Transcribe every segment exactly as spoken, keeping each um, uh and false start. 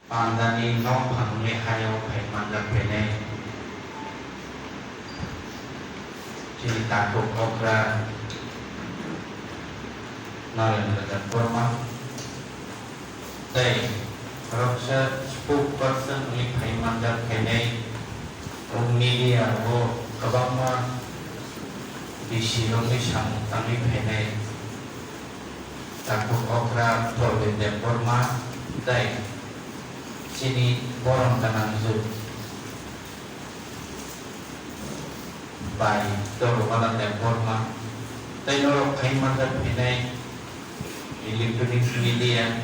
Pandani nokphangni hayao phai manjak phainai chini takhuk okra Narendra Debbarma tei khoroksa spokesperson wngwi phai manjak phainai o media o kwbangma bisi rokni samung tangwi phainai. Takhuk okra Probin Debbarma tei chini borom gwnang jwk bai Toromala Debbarma tei norok phai manjak phainai electronic media,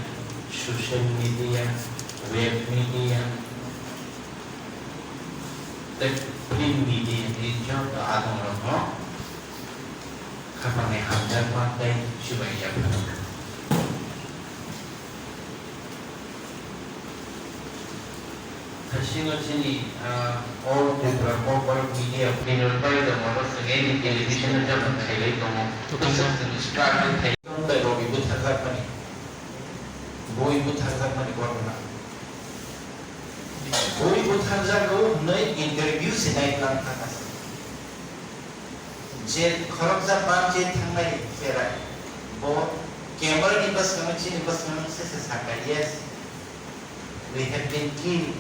social media, web media tei print media ni joto adongrokno khapangni hamjakma tei chubaijak. Thasingo chini, ah, All Tripura Kokborok Media Forum bai tongo, abo chwng television o joto khailai tongo. Bwswk chwng struggle khai tong tei Robi butharjakmani, bui butharjakmani ghotona. Bui butharjago hwnwi interview se nai tlang thangkha. Je khoroksa bar je thangnai cherai, bo camera ni bwskango chini bwskango se se sakha, "Yes, we have been killed."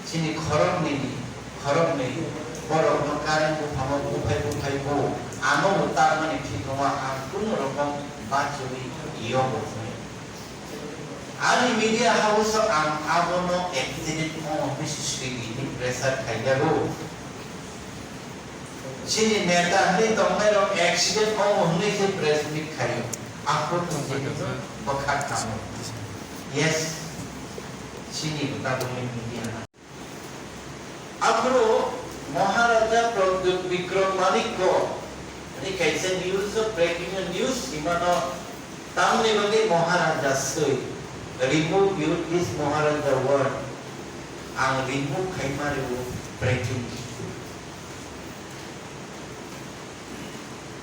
Chini khoroknwi ni, khoroknwi borokno current buphamo buphai buphai bo ano bo tarmani thwi tongo, ang kunu rokom bachiwi yogo hwnwi. Ani media house o ang abono accident wngo hwnwi se swigwi hwnwi pressure khaijago. Chini neta hwnwi tongnairok accident wngo hwnwi se press meet khaio. Aphuru tongwi bwkhak tamo. Yes, chini bo tabukni media. Aphuru Maharaja Pradyut Bikram Manikya hwnwi kaisa news o, breaking news himano, tamni bagwi Maharaja swi, "Remove you this Maharaja word." Ang remove khaima rwo breaking.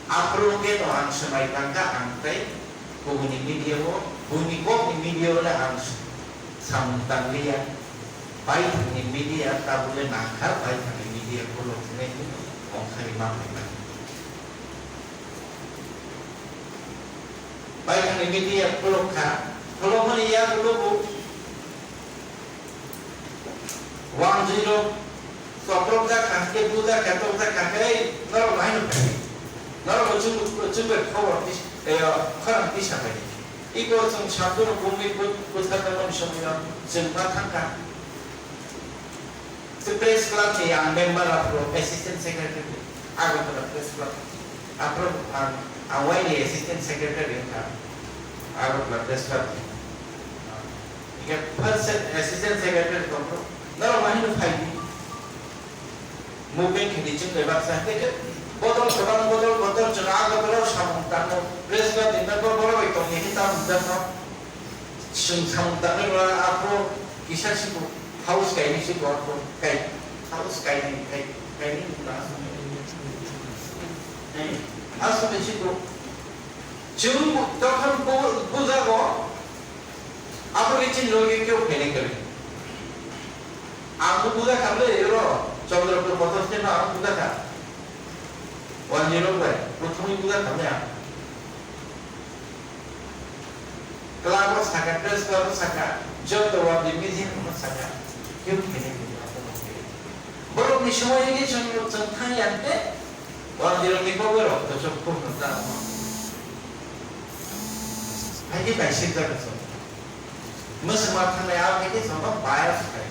Aphuru khe no ang swmai tangkha, ang tei kubuni media o, buini kokni media o le ang samung tangliya. Baithangni media tabuk le nangkha, baithangni media khulok hinwi ongkhai ma phaimani. Baithangni media khulok kha, khulokmani yagulo bo Wanjwi rok choprok jak kha hwnkhe, bujak kha, tokjak kha hwnkhe, "Ei, norok no haino phai di. Norok no chwng, chwng bai khobor tisa, eh, khorang tisa phai di." Iko chwng sabdo rok bumui bu-, butharjakmani somoi no chwng ma thang kha. Tei press club ni ang member, aphuru assistant secretary, Agartala press club. Aphuru ang, ang waini assistant secretary wngkha Agartala press club ni. Hingke first se-, assistant secretary tongkho, norok ma hino phai di. Movement khe di chwng bai baksa, tei khe bodol kwbang, bodol bodol chwng Agartala o samung tangmo, press club ni member borok bai tongdi hwnwi tamo hwnjakno. Chwng samung tangwi rwna aphuru kisa siku house kainwi siku aphuru kai, house kainwi kai, kainwi wngkha aswk. Aswk ni siku chwng tokhan bu-, bujago. Abo ni chini logi keu phainai kwrwi. Ang bo bujakha le oro Chandrapur motor stand no ang bujakha. Wanjwi rok bai, bo thangwi bujakha le ang. Club o sakha, press club o sakha, joto wadi meeting o sakha. Keu phainai kwrwi abo no. Borok ni somoi ni chwng, chwng thang ya khe, wanjwi rok ni kok bai rok to chwng khuk no ta. Hai khe bai sik jak kha. Mwswma thangnai abo hai khe chwng no bias khai.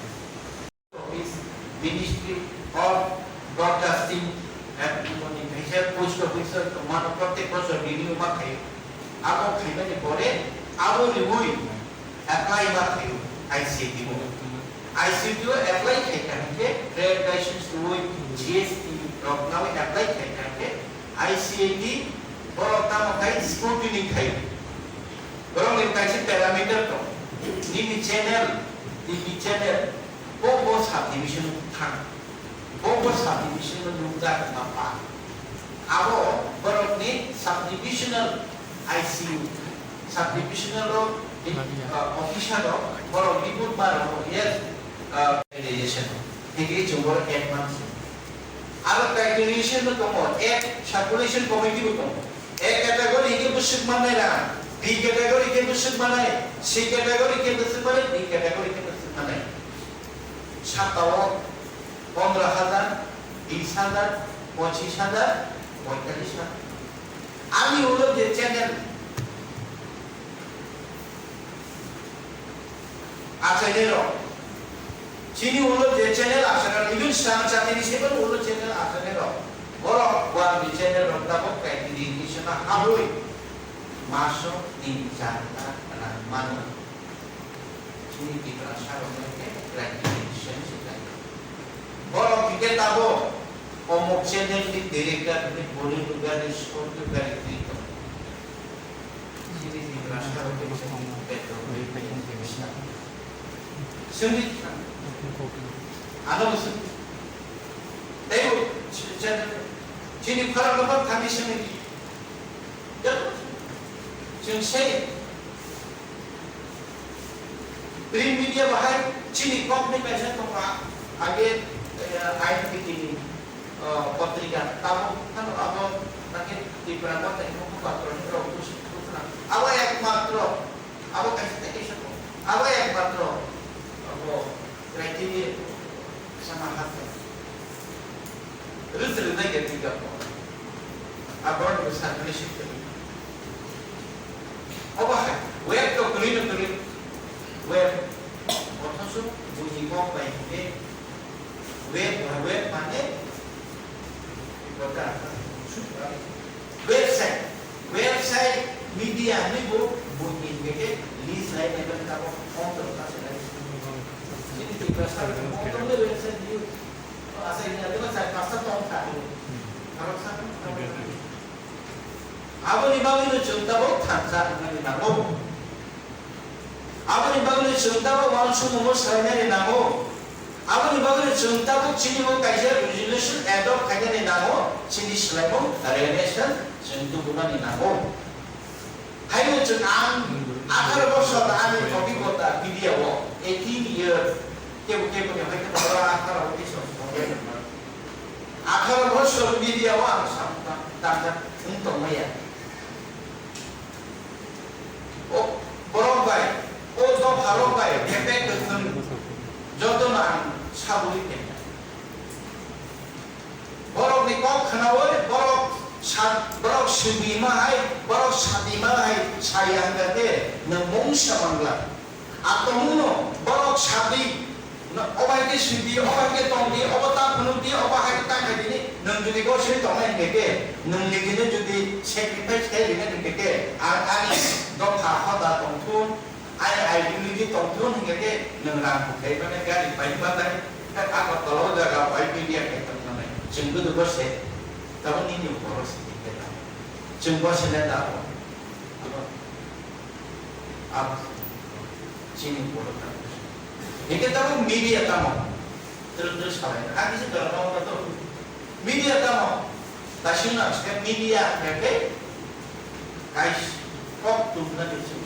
Office, Ministry of Broadcasting, and kaisa post office o tongmano protek bochor renew ma khaio. Abo khaimani pore abo riui apply ma khaio I C A T o. I C A T o apply khaikha hwnkhe trade license riui G S T rok naui apply khaikha hwnkhe I C A T borok tamo khai scrutiny khaio. Borokni kaisa parameter tong. Nini channel, T V channel, bo, bo subdivision thang. Bo, bo subdivision no nukjak wngma pa. Abo borokni subdivisional I C U, subdivisional o Ah, officer rok, borok report ma rok, yes, ah, categorization. Hingke chwng borok ek mansi. Aro categorization no tongo, ek circulation committee bo tongo. A category hingke bwswk mannai rang, B category hingke bwswk mannai, C category hingke bwswk mannai, D category hingke bwswk mannai. Sakao pondro hajar, bis hajar, pochis hajar, poitalish hajar. Ani ulo je channel achainai rok, chini ulo je channel achainai rok, even sang chatini sebo ulo channel achainai rok, borok wal ni channel rok tabok kaitwi ri hinwi sema habwi maso tin char lakh rang mano. Chini Tiprasa rok no khe clarification se khlai. Borok hingke tabok omok channel ni director ni boni bwgani sortu gari twi tong. Chini Tiprasa rok khe chini beton rwi tong. Sengdi ano sengdi. Tei bo channel chini khorang no bak thani sengdi. Chwng sei print media bahai chini kokni kaisa tongo, age, eh, I N P T ni, eh, potrika, tabuk phano abo nake Tipra Motha ni mokol patro ni rok busi bukhna. Abo ekmatro, abo kaisa tei kaisa tongo. Abo ekmatro, abo criteria sama hathai. Rwchwrwng nai khe twi kha bo. Aborok bo circulation kwrwi. Obo hai web to kwrwi no kwrwi. Web. Othocho buini kok bai hwnkhe web, web mane website. Website media hwnwi bo buini hwnkhe list lai nai khe abo kontwrwng kha se lai. Chini Tiprasa kontwrwng website view. Aboni bagwino chwng tabuk thansa wngnani nango. Aboni bagwino chwng tabuk uansukmungno swlainani nango. Aboni bagwino chwng tabuk chini bo kaisa resolution adopt khainani nango, chini swlaimung revelation chwng tubunani nango. Haino chwng ang atharo bosor ani obhigota media o eighteen years kebo kebo ni hai khe boro atharo bosor songjak rwma. Atharo bosor media o ang samung tang, tang, tang wng tong maya. O borok bai, o dopha rok bai, bebak kwthwng jotono ang sabui tongkha. Borokni kok khnaui borok sa-, borok sibima hai, borok sabima hai saya hwnkha khe nwng mungsa mangla. A tongmungno borok sabi, no, obo hai khe sibi, obo hai khe tongdi, obo ta phunukdi, obo hai khe ta khaidini, nwng jodi gosini tongnai hwnkhe khe, nwng nini jodi sacrifice khai rina hwnkhe khe, a-, ani dopha hoda tongthun, Ai, ai, ideology tongthun hingke ke nwng rang bukhai mane gari pai manai, tak Agartala o jaga pai media khai tong manai. Chwng godo bo se, tamo nini boro se hingke ta. Chwng bo se le ta bo. Abo, abo, chini boro ta. Hingke tamo media tamo. Twrwk twrwk salai. Ang kisa jora tamo to. Media tamo. Kaisa na se media hingke kaisa kok tubna ni se.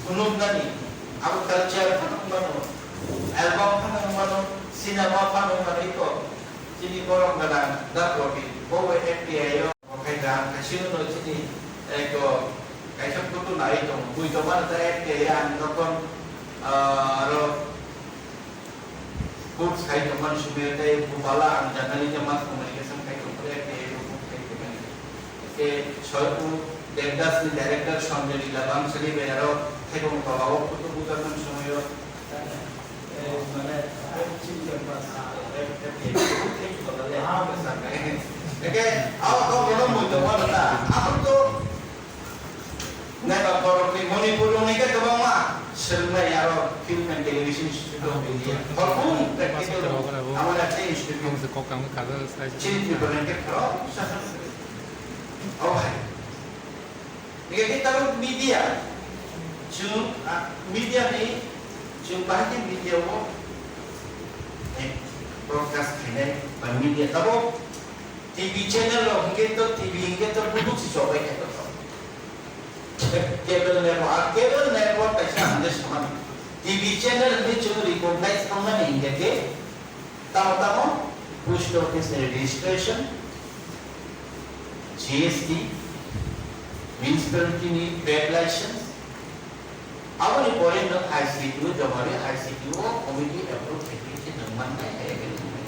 Phunuknani, abo culture phano wngmano, album phano wngmano, cinema phano wngmano, iko chini borok gana da kopi, bo bai F T I o, bo khai da, kaisa no chini, eko, kaisa photo nai tongo, bui tongmano da F T I ang nokon, ah, aro, Kut sai tongmani simi tei bupala ang journalism mas communication khai tongphuru F T I o kut khai tongmani. Ke Soipu Devdas ni director Sanjay Lila Bansali bai aro thaibong tola o photo bujaknani somoio, eh, mane, Eke, aw, kok kono mui tongmano ta. Abang to Naiba borok ni Manipur rok ni khe kwbangma swrwngnai aro film and television institute of India. Horkung practical amara tei institute. Chini Tripura ni khe khorok sa. Oh hai. Ni khe tabuk media. Chwng, ah, media ni, chwng bahai khe media o, eh, broadcast khainai ba media tabuk T V channel rok hingke to, T V hingke to buduk si chobai khe to. Cable network, a cable network kaisa ang de samani. T V channel ni chwng recognize khamani hingke ke tamo tamo post office registration, G S T, municipality ni trade license, aboni pore no I C T O joma ri, I C T O committee approve khe khe se nang man nai hai ke nang nai.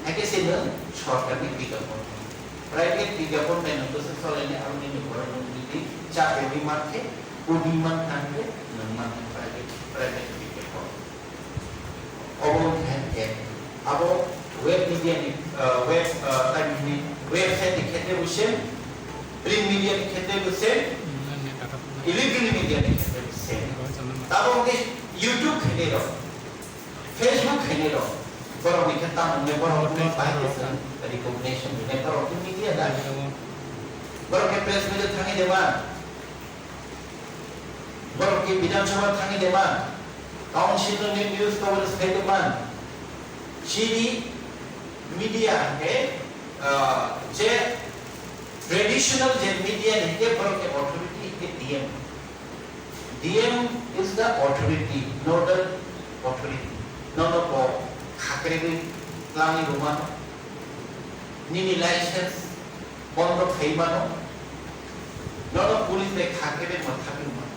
Hai ke se no sorkar ni bigyapon. Private bigyapon bai no bwswk cholai ni aboni ni pore no jodi chakri man khe, kudi man khe nang man private, private bigyapon. Obo wngkha app. Abo web media ni, ah, web, ah, tamni website ni khetre bo same, print media ni khetre bo same, electronic media ni khetre bo same. Tabo wngkhe YouTube khainai rok, Facebook khainai rok, borok ni khe tamo wngkhe borok ni bai khe chwng recognition rwnai, borok ni media da. Borok khe press meet o thangwi de ma. Borok ni Bidhan Sabha thangwi de man, Council ni news coverage khai de man, chini media hingke, ah, je traditional je media ni hingke borok ni authority hingke D M. D M is the authority, nodal authority. Nono bo khakregwi twlangwi rwmano, nini license bondo khai mano, nono police bai kha khe bai mwthagwi mano,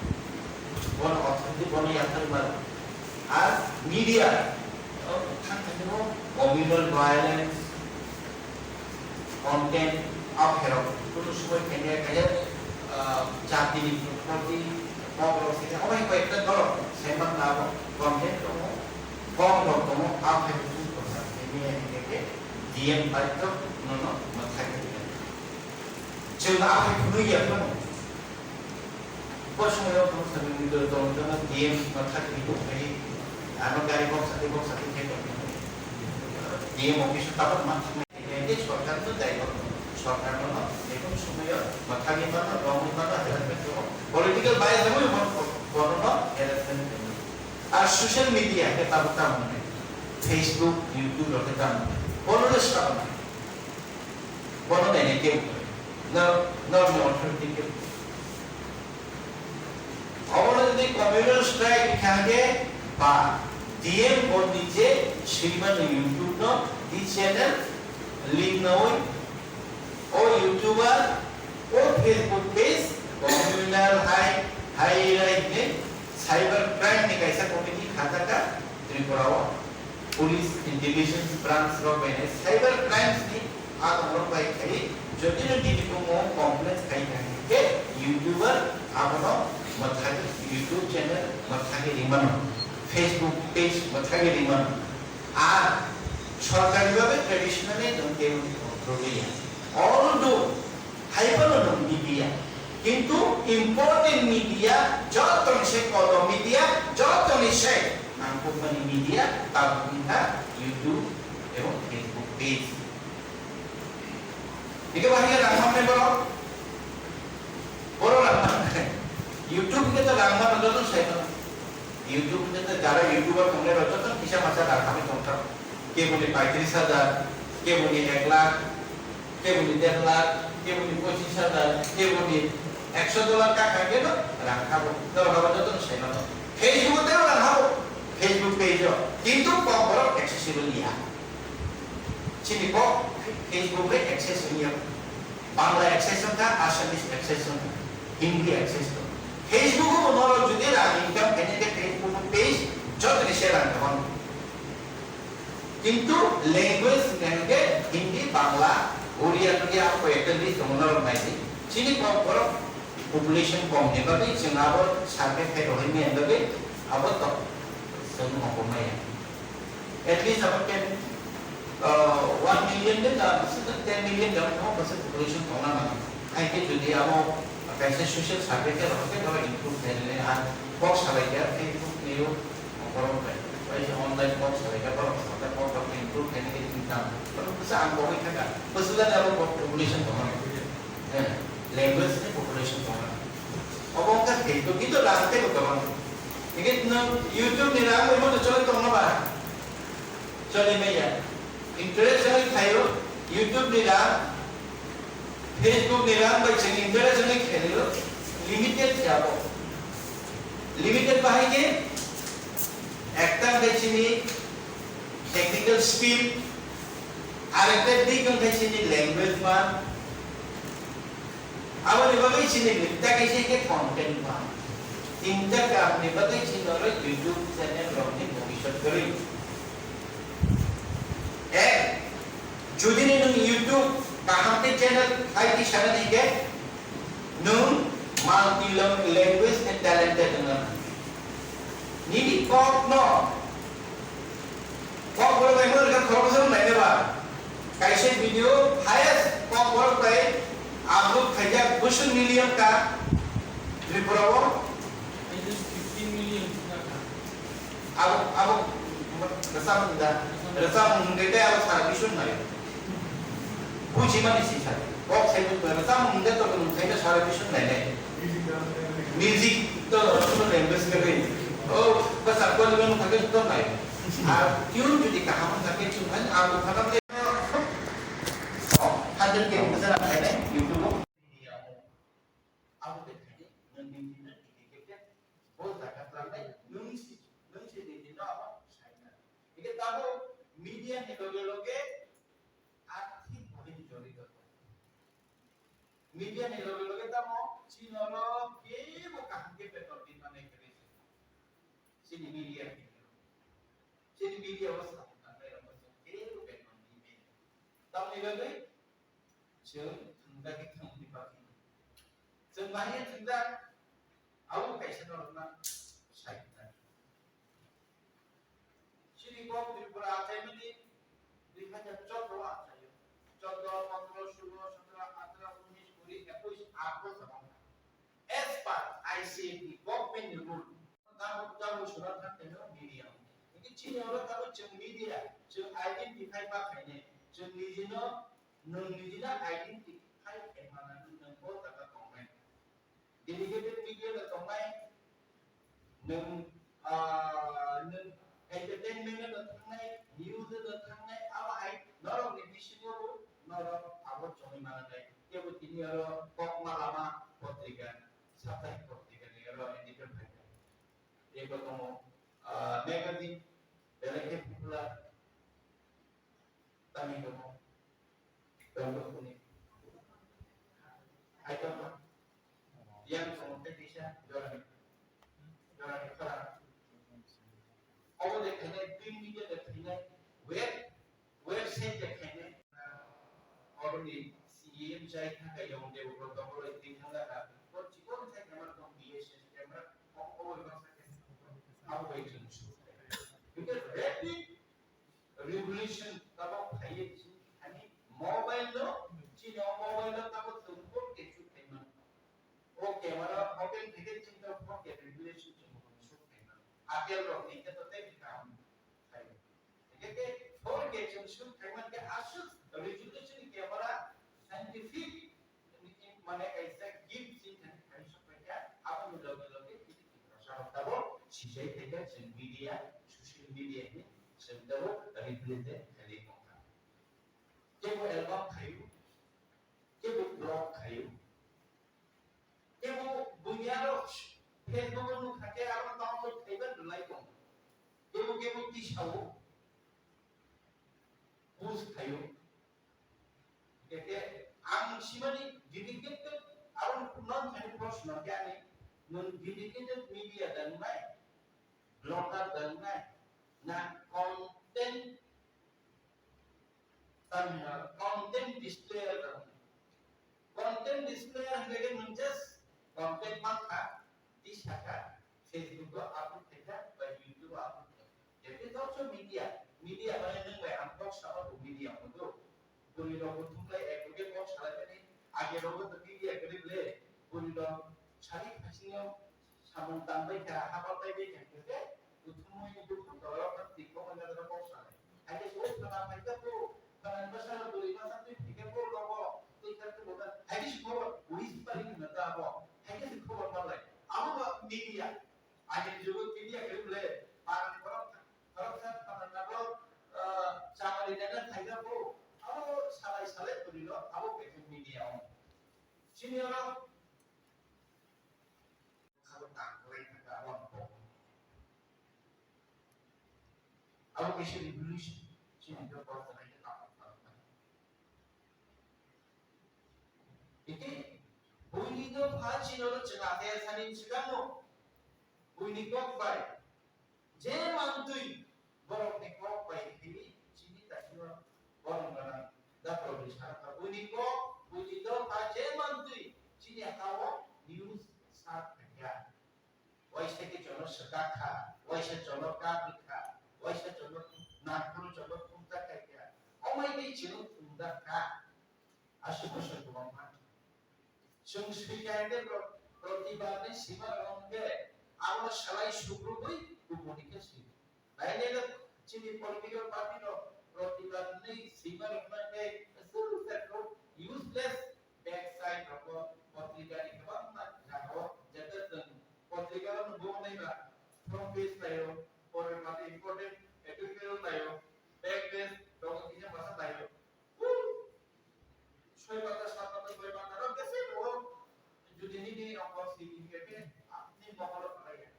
bono authority bono yapharwi mano. Ar media, o thang thang no communal violence, content, a pherok, kunu sumoi khainai kaya, ah, jati ni proti, kok rok sini, obai koi ekta dorok, saiman na bo, content tongo, kok rok tongo, a pherok kunu kok rok sini, D M bai to nono mwthagwi rwkha. Chwng a hai phunui ya phano. Bo somoyo phano sabi video tong tong D M ma thak ni bo khai. Ano gari box ati box ati khai tong tong. D M office tabok ma thang nai. Ke sorkar no dai ko. Sorkar no no. Ekon somoyo ma thagi mano, rong mano, harassment ko. Political bias mo mo bono no harassment ko. Ar social media ke tabok tamo nai. Facebook, YouTube ro ke tamo nai. Bono no sabo nai. Bono nainai kebo kwrwi. No, norni authority kebo kwrwi. Obono jodi communal strike wngkha hwnkhe ba D M bo nije swimano YouTube no di channel link nawi o YouTuber o Facebook page communal hai hai rai hwnwi cyber crime ni kaisa committee khajakha Tripura o. Police Intelligence Branch rok bai nai cyber crimes ni adong rok bai khai jodi no nini bumung complaint khai khai khe YouTuber abono mwthagwi YouTube channel mwthagwi rimano, Facebook page mwthagwi rimano. Ar sorkari babe traditionally nwng kebo ni control ya. Although Hai phano nwng media. Kintu important media, jotoni se kodo media, jotoni se nangkukmani media, tabuk wngkha YouTube ebong Facebook page. Ike bahai rang mangnai borok? Borok rang mangnai. YouTube hwnkhe to rang mano, joto sai mano. YouTube hwnkhe to jara YouTuber tongnai rok joto kisa masa rang hamwi tongkha. Keboni paitris hajar, keboni ek lakh, keboni der lakh, keboni pochis hajar, keboni ekso dollar kaka keno rang habo. Norok abo jotono sai mano. Facebook o tei rang habo. Facebook page o. Kintu kok borok accessible ya. Chini kok Facebook bai access wngya. Bangla access wngkha, Assamese access wngkha, Hindi access wngkha. Facebook o norok jodi rang income khainai khe Facebook page jotoni se rang kwbang. Kintu language hingkha hingke Hindi, Bangla, Oriya tongya koi ekta list tongo norok naidi. Chini kok borok population kom ni bagwi chwng abo survey khai rohormani bagwi abo tok chwng mokol maya. At least abo ten, uh, one million de na, ten million de na, ten million de na, ten million de na, population tongna nang. Hai khe jodi abo kaisa social survey khe rohor khe borok improve khainai, ar kok salai khe Facebook ni o borok bai, bai se online kok salai khe borok salai khe borok bai improve khainai khe income. Borok kisa ang kogwi thaka. Bwswk jani abo population tongna nang. Eh, language ni population tongna nang. Obo wngkha Facebook, kintu rang teibo kwbang. Hingkhe nwng YouTube ni rang bai mano choli tongna ba? Choli maya. Interest wngwi khaio, YouTube ni rang, Facebook ni rang bai chwng interest wngwi khaio. Limited se abo. Limited bahai khe ekta khe chini technical skill, arekta dik wngkha chini language ba. Aboni bagwi chini lipta kaisa khe content ba. Tinta kaam ni bagwi chini oro YouTube channel rok ni bhobishyot kwrwi. Ek, jodi ni nwng YouTube kaham khe channel khai di sana di khe, nwng multi lang-, language and talented wngna nang. Nini kok no, kok borok bai mano khe khoroksa wng nai ba. Kaisa video highest kok borok bai upload khaijak bwswk million ka Tripura o. Fifteen million. Abo, abo rwchapmung da, rwchapmung hwnkhe tei abo sara bisi wng nai. Bujimani sisa. Kok sai bujimani rwchapmung hwnkhe tongmung khaina sara bisi wng nai nai. Music to, to language kwrwi. Oh, bwsa kwrwi wng kha khe to nai. Ar tune jodi kaham wng kha khe chwng ani abo khana. Oh, hundred K bwsa nang khainai YouTube o. Abo de khainai, nang nini na dedicated. Bo jaga twlangnai nwng si, nwng si nini no abo saina. Hingke tamo media ni loge loge arthik bhai jorito. Media ni loge loge tamo chini oro kebo kaham khe beton di mane khe. Chini media ni. Chini media o samung tangnai rok kebo beton di mane. Tamni bagwi chwng thwngjagwi thwngwi bagwi. Chwng bahai thwngjak, abo kaisa norokno sai khnai. Chini kok Tripura achaimani dui hajar choudo o achaio. Choudo, pondro, sulo, sotro, atro, unis, kuri, ekush, abo jabang. As per I C A T, government ni rule. Tabuk, tabuk sura thang teno media. Hingke chini oro tabuk chwng media, chwng identify ma khainai, chwng nijino, nwng nijino identify khaimani nwng bo jaga tongnai. Dedicated media no tongnai, nwng, ah, nwng entertainment no thangnai, news no thangnai, abo hai norok ni bisingo bo norok abo chongwi mananai. Kebo tini oro Kokma Lama potrika, Saptahik potrika ni oro editor phaikha. Eko tongo, ah, magazine, belai khe popular, tamni tongo, tongo kuni. Hai tongo, yang tongo tei kisa jorani, jorani khara. Obo de khainai print media de khainai web, website de khainai. Oroni C M jai thangka yong de ulo tongolo twi thangka na. Bo chikon sai camera tong B S S camera. Obo obo ibang sai camera. Abo bai chwng su. Because rapid revolution tabok phaiye chini hani mobile no, chini o mobile no tabok chwng phone ke shoot khaimano. O camera open theke chini tabok phone ke revolution chwng shoot khaimano. Apple rok ni khe to tei kaham. Hingke four K chwng shoot khaimani khe aswk resolution camera scientific mane kaisa gift chini thani khai sok paikha, aboni loge loge chini Tiprasa rok tabok sijai phaikha chwng media, social media ni chwng tabok represent khailai tongkha. Kebo album khaio, kebo blog khaio, kebo buini aro Facebook o nukha khe aro download khaiba rwlai tongo. Kebo kebo tisao post khaio. Khe ang simani dedicated aro non thani proshno khe ani nwng dedicated media da wngnai, blogger da wngnai, na content Tamni hwnba content displayer da hwnwi. Content displayer hwnba khe nwng just content mankha, tisakha, Facebook o upload khaikha, ba YouTube o upload khaikha. Jemni social media, media mane nwng bai ang kok sama bo media wngwi do. Bwrwi rok bo thumlai ek loge kok salaimani, age rogo to media kwrwi le, bwrwi rok sari khasingno samung tangbai kha, haba taibai kha, hwnkhe Kuthumui ni bukhuk doro twi kok wngya doro kok sanai. Hai khe bo khana phai khe bo khana ni bwsano bwrwi masa twi phai khe bo rogo twi kha twi bo kha. Hai khe si khobor whispering hwnwi ta abo. Hai khe si khobor malai. Abo ba media. Ani jugo media khe bole. Parani borok, borok sa khana na bo, ah, chamari nana phai khe bo. Abo salai salai bwrwi no abo khe media o. Chini oro Abo kaisa revolution. Chini kok kok sanai khe tamo kok sanai. Iti buini dopha chini oro chwng athai sani swkango buini kok bai je mantwi borokni kok bai khini chini kaisa borok gana da problem sarkha. Buini kok, buini dopha je mantwi chini ha-o news sak kha. Waisa khe jono swkak kha, waisa jono kak kha, waisa jono nangkuru jono thumjak kha. Omai tei chwng thumjak kha. Aswk bwswk kwbangma. Chwng swikha hwnkhe pro-, protibad ni sima rok hwnkhe abo salai sukrubwi kubuni khe swi. Nainai no chini political party rok protibad ni sima rok hwnkhe useless backside rogo potrika ni kwbangma jagao jeta chwng potrika no nugo naiba front page naio, pore mate important editorial naio, back page rogo kisa masa naio. Soi pata, sat pata, soi pata rok besi rogo jodi nini rok sini khe apni mohoro khlaiya.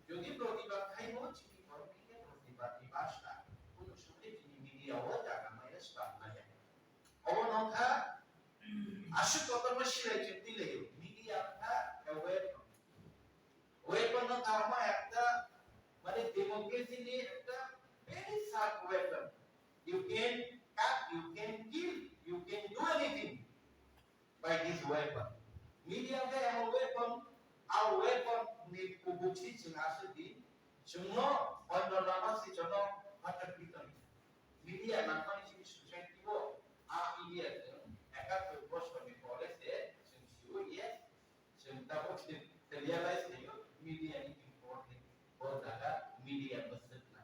Jodi protibad khaimo chini borok ni khe protibad ni basa, kono somoi chini media o jaga maya swbang maya. Obo nokha aswk kotorma silai chwng twilaio. Media wngkha a weapon. Weapon no tamo ekta, mane democracy ni ekta very sharp weapon. You can cut, you can kill, you can do anything by this weapon. Media khe amo weapon, a weapon ni kubuchi chwng aswk di, chwngno oino lama si jono hata pitoni. Media nangmani chini society o, a media chwng ekatur bosor ni pore se chwng siyo, yes, chwng tabuk se realize khayo media ni important, o jaga media bwswk na.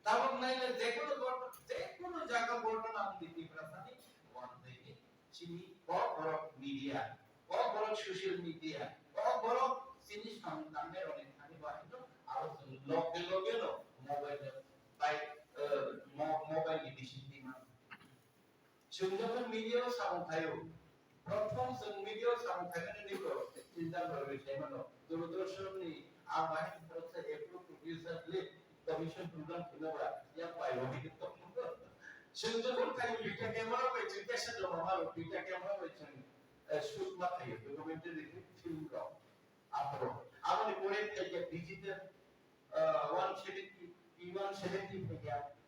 Tabuk naile jekono ghot-, jekono jaga ghotona wngdi Tiprasani, wngdi chini kok borok media, kok borok social media, kok borok chini samung tangnai rokni thani bahino aro chwng loge loge no mobile bai, eh, mo-, mobile ni bisingtwi mano. Chwng jokhon media o samung khaio, prothom chwng media o samung khaimani niko chinta gorwi khaimano. Doordarshan ni ang bahai khoroksa approve producer le commission program khwlaiba yang bai wahai tongmano. Chwng jokhon khaio duita camera bai chwng cassette rok ma maro, duita camera bai chwng, eh, shoot ma khaio documentary film rok. Aphuru aboni pore phaikha digital, ah, one seventy, P one seventy phaikha,